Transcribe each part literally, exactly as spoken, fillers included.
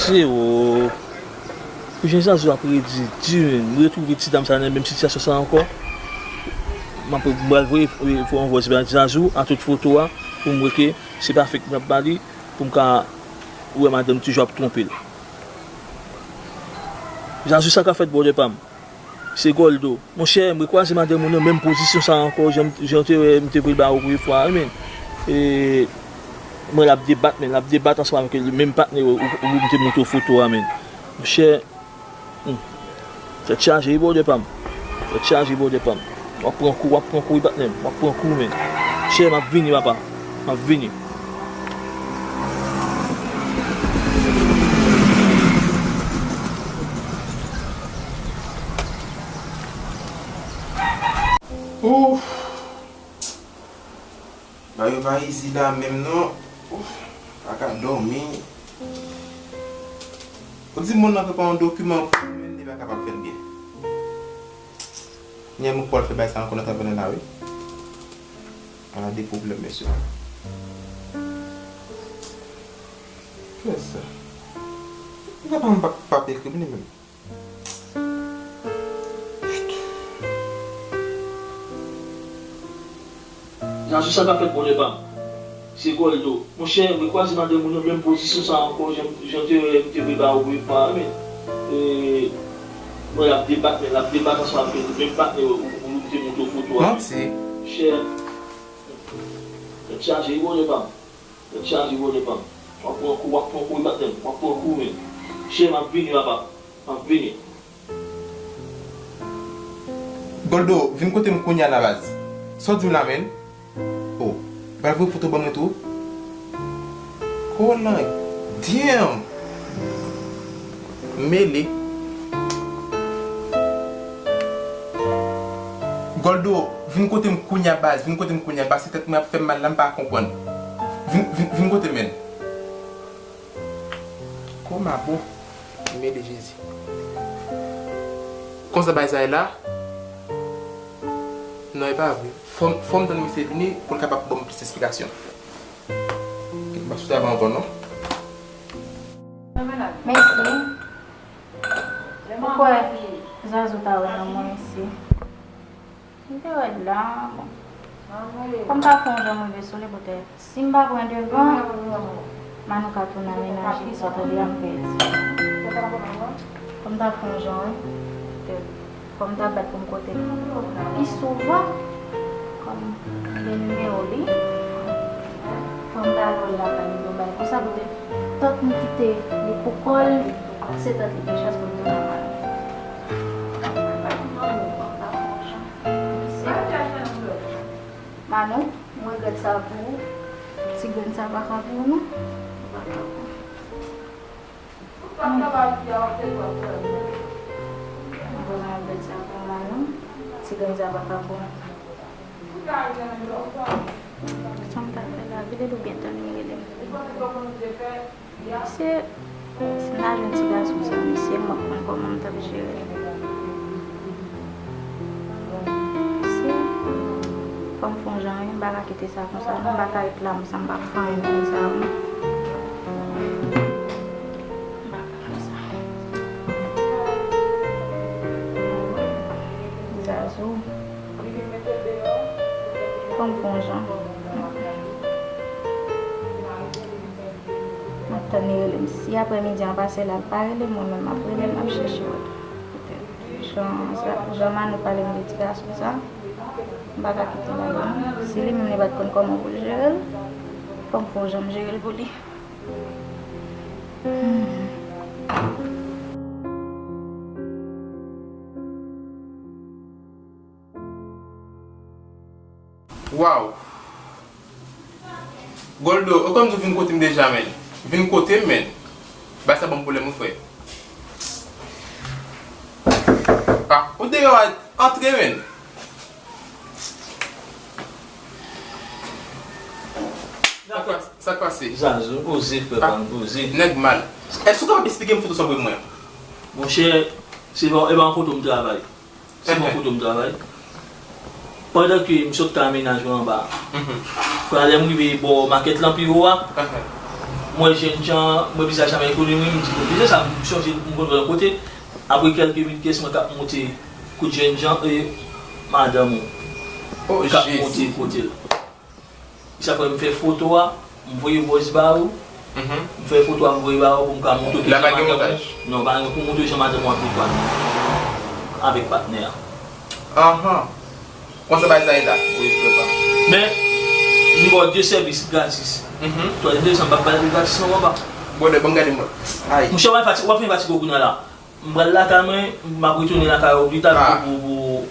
Zewo. Pou jan Zazou ap redi di, m retwouve ti dam sa nan menm sitiyasyon sa ankò. M ap, m pral voye, voye yon vòs bay Zazou a tout foto a pou m wè ke se pa fake m ap ba li, pou m ka wè madanm toujou ap twonpe l. Zazou, sa k ap fèt, brother pa m? Se Goldo. Monchè, m rekwaze madanm ou nan menm pozisyon sa ankò, jan, jan w te wè m te voye l ba ou premye fwa a, men. E, mwen, l ap debat, men l ap debat ansanm avèk menm patnè ou, ou, ou m te montre w foto a, men. Monchè, hmm. Tèt chaje, wi, brother pa m. Tèt chaje, brother pa m. W ap pran kou, w ap pran kou, wi, patnè m. W ap pran kou, men. Monchè, m ap vini, papa. M ap vini. Ouf! Bagay yo pa izi la menm non. Ouf! Pa ka dòmi. Ou di moun nan prepare yon dokiman pou mwen, li pa kapab fè l byen. Nyè moun k pral fè bagay sa ankò nan travay la, wi. Ala de pwoblèm, mesye. Kiyès sa? Li pa pa pa ekri m li menm. Zazou, sa k ap fèt, brother pa m? Se Goldo. Monchè, m rekwaze madanm ou nan menm pozisyon sa ankò, jan, jan te wè m te voye ba ou premye fwa a, men. E, mwen, l ap debat, men l ap debat ansanm avèk menm patnè ou, ou, ou m te montre w foto a. Manti. Monchè, tèt chaje, wi, brother pa m. Tèt chaje, brother pa m. W ap pran kou, w ap pran kou, wi, patnè m. W ap pran kou, men. Monchè, m ap vini, papa. M ap vini. Goldo, vin kote m kounye a la, baz. Sa w di m la, menn? O, pral voye foto ban mwen tou? Kolan, damn! M mele. Goldo, vin kote m kounye a, baz. Vin kote m kounye a, baz. Se tèt mwen ap fè m mal la, m pa konprann. Vin, vin, vin kote m, menn. Kòman bon? Mele Jezi. Konsa bagay sa ye la? Non, e pa vre. Fò m, fò m tann misye vini pou l kapab ban m plis esplikasyon. Kèk pa sou travay ankò, non? Mèsi. Ou kwè Zazou ta wè nan mwen isi? M te wè l la, bon. Fò m ta fè yon jan m rive sou li poutèt si m pa pran devan, Manou ka tounen an menaj li, sa w tande a m pèdi. Fò m ta fè yon jan, wi. Poutèt fò m ta bat pou m kote l pi souvan. Kòm m gen nimewo li, fò m ta al wè l lakay li yon bagay konsa, poutèt tank m kite li pou kò l, se tank li gen chans pou l tounen an Manou. Manou, m regrèt sa pou ou. Ti grenn sa pa ka pou ou, non. Pa ka pou ou. Mwen vrèman regrèt sa pou ou, Manou. Ti grenn sa pa ka pou ou. Sa m ta fè la, vide l ou byen tann li rele m. Se, si m ta jwenn ti gason sa, mesye, m p ap konn kòman m t ap jere l. Se, fò m fè yon jan, wi, m pa ka kite sa konsa, non, m pa ka ret la, m san m pa fè anyen konsa, non. M pa ka fè sa. Zazou. Fò m fè yon jan. M ap tann li rele m. Si aprèmidi an pase la, l pa rele m, mwen menm m ap rele l, m ap chèche wè l. Poutèt jan sa, jan Manou pale m de ti gason sa, m pa ka kite l ale non. Si li menm li pa t konn kòman pou l jere l, fò m fè yon jan m jere l pou li. Hmm. Waw! Goldo, ou konn di w vin kote m deja, menn. Vin kote m, menn. Bagay sa ban m pwoblèm, wi, frè. Ah, ou deyò a, antre, menn. Sa k pase? Sa k pase? Zazou, poze, frè pa m, poze. Nèg mal. Èske w kapab esplike m foto sa w voye mwen an? Monchè, se pa, e pa yon foto m travay. Se yon foto m travay. Pandan ke m sot kay menaj mwen anba a, pralè m rive bò makèt lan pi wo a, M wè jènjan, m wè vizaj sa m koni wi, m di, bon, vizaj sa m sonje m konn wè l yon kote. Apre kèlke minit, kiyès m wè k ap monte kot jènjan, e madanm ou. Oh, Jezi. K ap monte kote l. Sa fè m fè foto a, m voye voice ba ou. Mhm. M fè foto a, m voye ba ou pou m ka montre w. La pa gen montaj? Non, pa gen pou montre jan madanm ou ap viv avèk patnè a. Ahan. Konsa bagay sa ye la? Wi, frè pa. Men, m ba w de sèvis gratis. Mhm. Twazyèm sèvis la, m p ap ba l gratis non, papa. Bon, lè, ban m gade mwen. Ay. Monchè, w ap fatige, w ap fè fatige w kounye a la. M pral lakay mwen, m ap retounen lakay ou pita pou, pou, pou,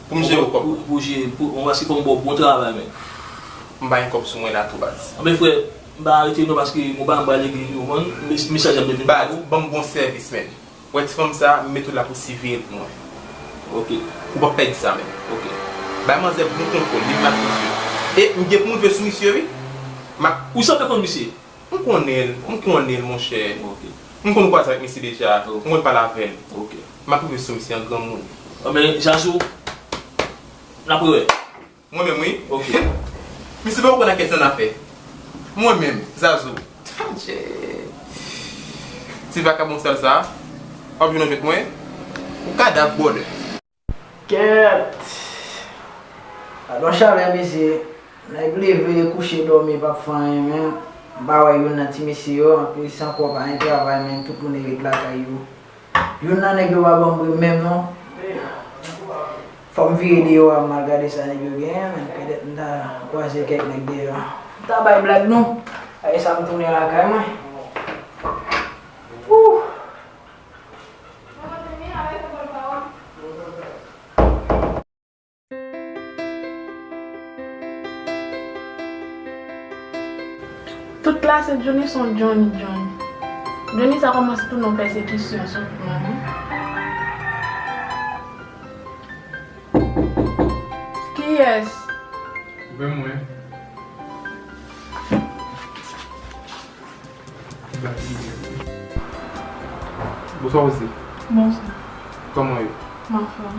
pou m jere kòb. Pou, pou jere, pou, bon, paske fò m ba w bon travay, men. M pa gen kòb sou mwen la tou, baz. Anben, frè, m pa arete non, paske m pa anba legliz, ou konprann? Mes-, mesaj la m te vin ba ou. Baz, ban m bon sèvis, men. Wè ti fanm sa, m mete w la pou siveye l pou mwen. Ok. Ou p ap pèdi sa, men. Ok. Bay manzè bon kontwòl, li m ap mesye. E m gen pou m jwe sou misye, wi. M ap... Ou sanble konn misye? M konnen l, m konnen l, monchè. Ok. M konn kwaze avèk misye deja, m konn pale avè l. Ok. M ap rive sou misye an granmoun. Anben, Zazou, n ap rewè. Mwen menm, wi. Ok. Misye pa konn nan kèk zannafè. Mwen menm, Zazou. Adje. Ti vakabon sal sa, w ap jwenn nan jwèt mwen. Ou kadav, bòdè. Kèt! Gadon chalè, mesye. Nèg leve, kouche, dòmi, p ap fè anyen, men m pa wè youn nan ti mesye yo, anplis ankò pa gen travay, men tout moun ret lakay yo. Youn nan nèg yo pa ban m bri menm, non. Fò m vire deyò a, m al gade sa nèg yo genyen, men petèt m ta kwaze kèk nèg deyò. M ta bay blag, non. Apre sa, m tounen lakay mwen. Wouh! Tout la se Johnny, se yon Johnny, Johnny. Johnny sa kòmanse tounen yon pèsekisyon sou mwen, wi. Kiyès? Ouvè mwen. Bonswa, Rosie. Bonswa. Kòman w ye? M anfòm.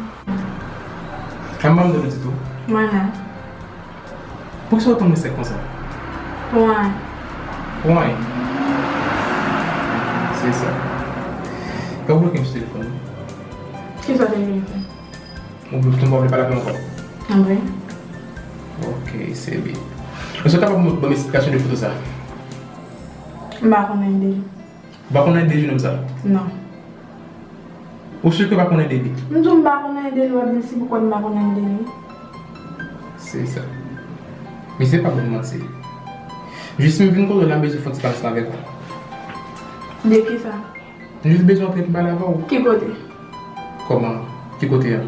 Kòman w ye ditou? Mwen menm. Poukisa w tann mwen sèk konsa? Pou anyen. Pou anyen? Se sa. Fè w bloke m sou telefòn nan. Kisa w te vle fè? Ou bloke m, ou pa vle pale avè m ankò? Anben. Ok, se byen. Èske w kapab ban m, ban m esplikasyon de foto sa? M pa konnen de li. Ou pa konnen de jenòm sa? Non. Ou si ke w pa konnen de li? M di w m pa konnen de li, w ap di m si poukwa m pa konnen de li. Se sa. Mesye pa ban m manti. Jis m vin kote w la, m bezwen fè yon ti pale ansanm avèk ou. De kisa? M jis bezwen antre pou m pale avè w. Ki kote? Kòman? Ki kote a?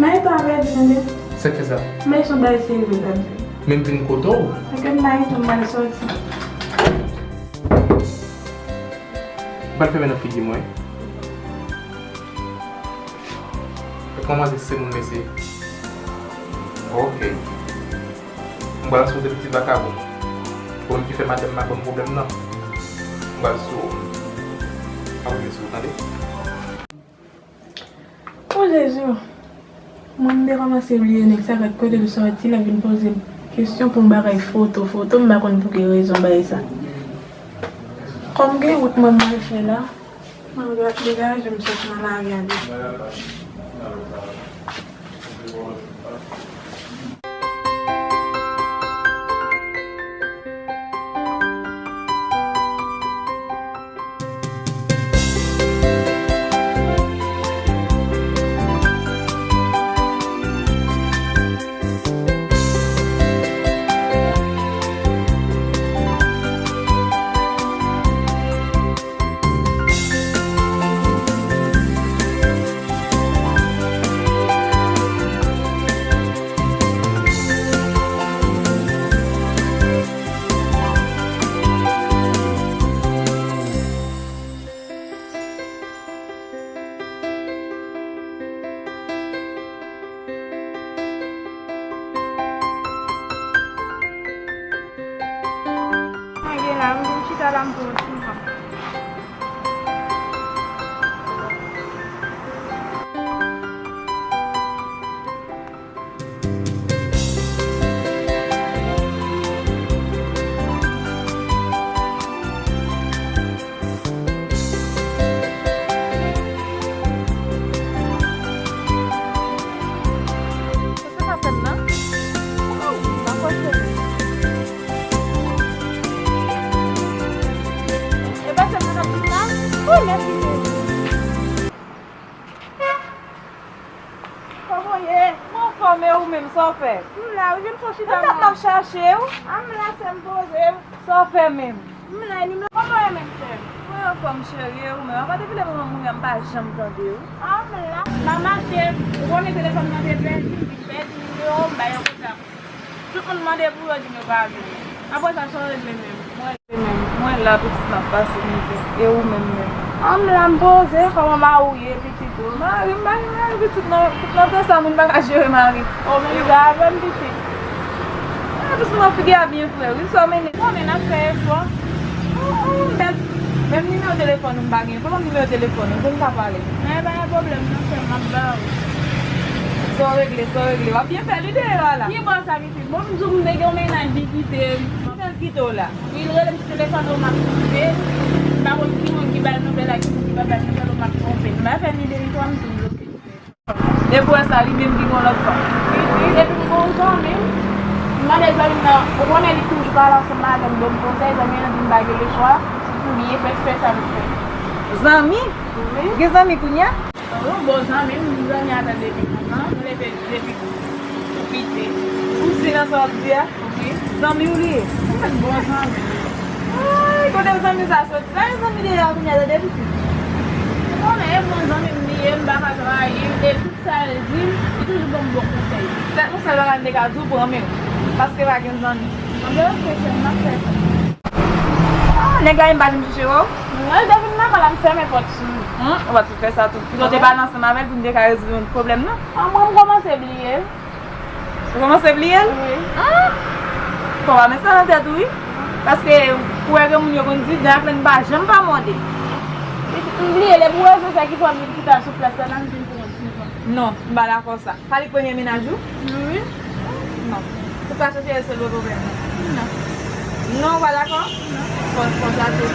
Mayi tou a pèdi, tande. Sa k fè sa? Mayi se yon bagay serye l ap di. Men m vin kote w. Ok, mayi tou m pral sòti. M pral fèmen nan figi mwen. Kòman se moun mesye? Ok. M pral sou ti vakabon. Bon, ki fè madanm m ap ban m pwoblèm nan. M pral sou ou. M ap rive sou ou, tande? O Jezi! Mwen m te kòmanse bliye nèg sa, gad kote l sòti, l ap vin poze m kesyon pou yon bagay foto, foto, m pa konn pou ki rezon bagay sa. Kòm gen wout mwen m pral fè la, mwen degaje m sot nan lari a deja. Mwen gen la, m vin chita la, m pran yon ti van. Sa w fè? M la, wi, vin fon chita. Mwen tap ap chache w. A, m la, sè m poze. Sa w fè menm? M la, nimewo, kòman w ye menm, sè m? Mwen anfòm, cheri, e ou menm? Apa depi lè manman m mouri a, m pa janm tande w. A, m la. M ap mache, ou konnen telefòn nan te pèdi, m vin pèdi nimewo, m bay yon kontak. Tout moun mande pou yo, di m yo pa vini. Apre sa, sa w regle menm? Mwen menm, mwen la, pitit, m ap pase mizè. E ou menm menm? A, m la, m poze, kòman mari w ye, pitit ou? Mari m, mari m, mari pitit nan, tout nan tan sa, moun pa ka jere mari. O, menm jan avè m, pitit. A, pitit nan figi a byen fre, wi, sa w mennen. Konnen n ap fè efò. O, o, bèl. Menm nimewo telefòn ou m pa gen. Ban m nimewo telefòn ou, pou n ka pale. Men pa gen pwoblèm, non, sè m, m ap ba ou. Sa w regle, sa w regle. W ap byen fè li deyò a la. Ki bò sa, pitit? Bon, m di w, m te gen yon mennaj, li kite m. Kijan l kite w la? Wi, l rele m sou telefòn, ou m ap twonpe. M pa konn ki moun ki ba l nouvèl ak ki moun ki pa ba l nouvèl, ou m ap twonpe. M pa fè ni de ni twa, m tou bloke. Depi w wè sa, li menm ki gen yon lòt fanm. Wi, wi, epi m gen yon zanmi m. M mande zanmi m nan, ou konnen li toujou pale ansanm avè m, ban m konsèy, zanmi an di m pa gen lechwa, pou li ye, fè, fè sa m fè. Zanmi? Wi. Gen zanmi kounye a? Wi, bon zanmi m, m zanmi avè l depi lontan, m leve depi tou piti. Ou si nan sa w ap di a? Wi. Zanmi w li ye? Wi, bon zanmi. Ay, kote zanmi sa soti? Pa gen zanmi deja kounye a, tande pitit. Ou konnen e bon zanmi m li ye, m pa ka trayi l, e tout sa l di m, li toujou ban m bon konsèy. Sèl konsèy bagay m te ka di w, pran men w, paske pa gen zanmi. Anben, ok, sè m, m ap fè sa. Ah, nèg la menm pa janm chèche wè w? Mwen, depi m nan kay la, m fèmen pòt sou li. Hmm, ou pa t fè sa tou. Pito w te pale ansanm avè l pou n te ka rezoud pwoblèm nan. Ah, mwen, m kòmanse bliye l. Ou kòmanse bliye l? Wi. Ah! Fò w pa met sa nan tèt ou, wi. Paske, ou wè gen moun yo konn di, dan ak lèn pa janm pa mòde. M bliye l, epi w wè se sa ki fè m vin chita sou plas la, la, m vin pran ti van. Non, m pa dakò sa. Pa li k premye mennaj ou? Wi. Non. Ou ka chèche rezoud pwoblèm nan. Non. Non, ou pa dakò? Non. Fò, fò chache.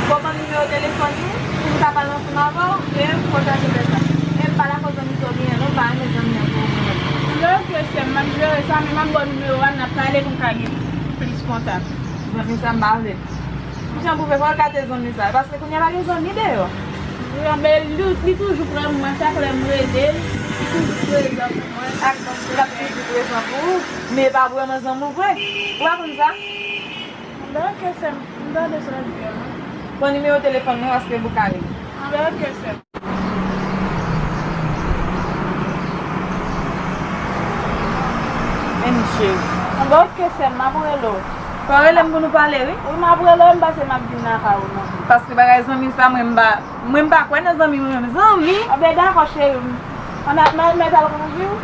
Fò ban m nimewo telefòn ou, pou m ka pale ansanm avè w, e fò chache fè sa. E m pa dakò zanmi sa w genyen, non, m pa renmen zanmi an pou ou menm. Anben, ok, sè m, m ap jere sa, men m ap ba w nimewo a, n ap pale pou n ka gen plis kontak. Zanmi sa, m pa vle l. Kijan pou fè, fò l kite zanmi sa, paske kounye a pa gen zanmi deyò. Wi, men li, li toujou prè mwen, chak lè m rele l, li toujou prezan pou mwen. Ak zanmi l ap toujou prezan pou ou, men e pa vrèman zanmi w vre. Ou pa konn sa? Anben, ok, sè m, m tande sa w di a, non. Pran nimewo telefòn mwen, paske pou kare. Anben, ok, sè m. Men cheri. Anben, ok, sè m, m ap rele w. Fò w rele m pou nou pale, wi. Wi, m ap rele w, m panse m ap vin lakay ou, non. Paske bagay zanmi sa, mwen, m pa, mwen, m pa kwè nan zanmi, mwen menm. Zanmi? Anben, dakò, cheri m. Ann al, mèt al kouvri w.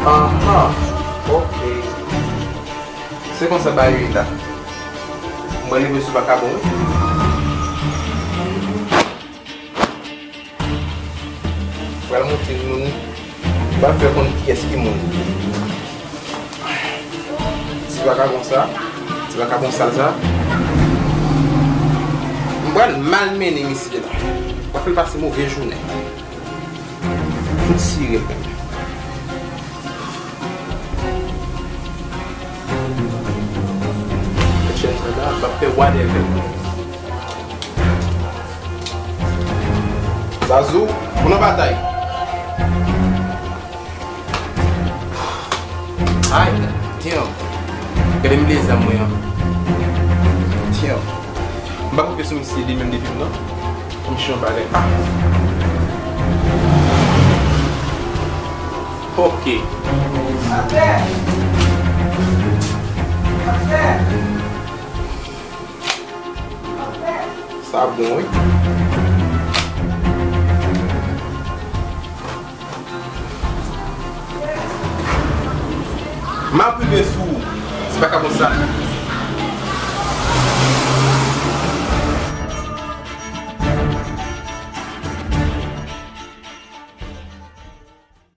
Aha, ok. Se konsa bagay yo ye la. Mwen leve sou vakabon, wi. Pral montre moun. M pral fè konn kiyès ki moun. Ti vakabon sa, ti vakabon sal sa. M pral malmennen misye la. M pral fè l pase move jounen. Fout sire l menm. Chèn sa la, m ap fè whatever. Zazou, ou nan batay. Ay, damn. Gade m bliye zam mwen an. Damn. M pa konfye sou misye li menm depi m nan. Pou m chanje yon bagay. Ah. Ok. Sa bon, wi. M ap rive sou ou. Se pa ka konsa.